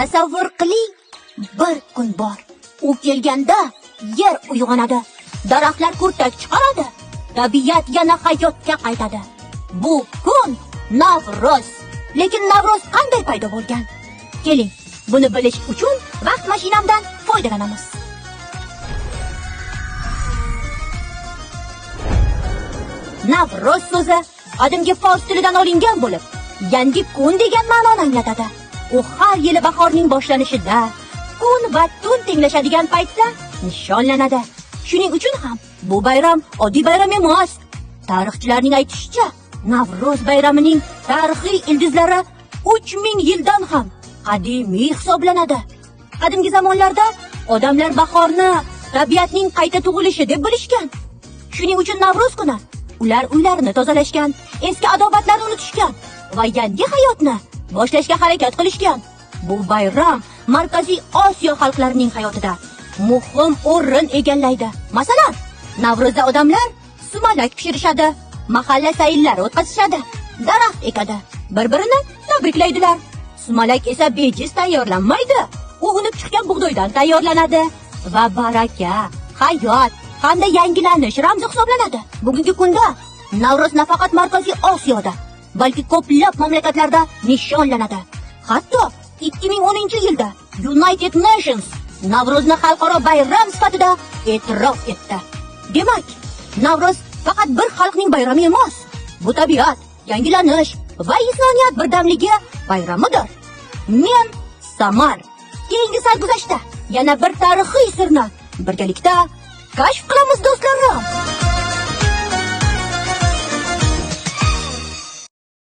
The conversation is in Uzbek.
Tasavvur qiling, bir kun bor. U kelganda yer uyg'onadi, daraxtlar kurtak chiqaradi, tabiat yana hayotga qaytadi. Bu kun Navro'z. Lekin Navro'z qanday paydo bo'lgan? Keling, buni bilish uchun vaqt mashinamdan foydalanamiz. Navro'z so'zi qadimgi fors tilidan olingan bo'lib, yangi kun degan ma'noni anglatadi. U har yili bahorning boshlanishida, kun va tun tenglashadigan paytda nishonlanadi. Shuning uchun ham bu bayram oddiy bayram emas. Tarixchilarning aytishicha, Navro'z bayramining tarixiy ildizlari 3000 yildan ham qadimiy hisoblanadi. Qadimgi zamonlarda odamlar bahorni tabiatning qayta tug'ilishi deb bilishgan. Shuning uchun Navro'z kuni ular uylarini tozalashgan, eski adovatlarni unutishgan va yangi hayotni boshlashga harakat qilishgan. Bu bayram Markaziy Osiyo xalqlarining hayotida muhim o'rin egallaydi. Masalan, Navro'zda odamlar sumalak pishirishadi, mahalla sayllari o'tkazishadi, daraxt ekadi, bir-birini tabriklaydilar. Sumalak esa bejiz tayyorlanmaydi. U unib chiqqan bug'doydan tayyorlanadi va baraka, hayot hamda yangilanish ramzi hisoblanadi. Bugungi kunda Navro'z nafaqat Markaziy Osiyoda, balki ko'plab mamlakatlarda nishonlanadi. Hatto 2010-yilda United Nations Navro'zni xalqaro bayram sifatida e'tirof etdi. Demak, Navro'z faqat bir xalqning bayrami emas. Bu tabiat, yangilanish va insoniyat birdamligi bayramidir. Men Samar. Keyingi sarguzashtda yana bir tarixiy sirni birgalikda kashf qilamiz, do'stlarim.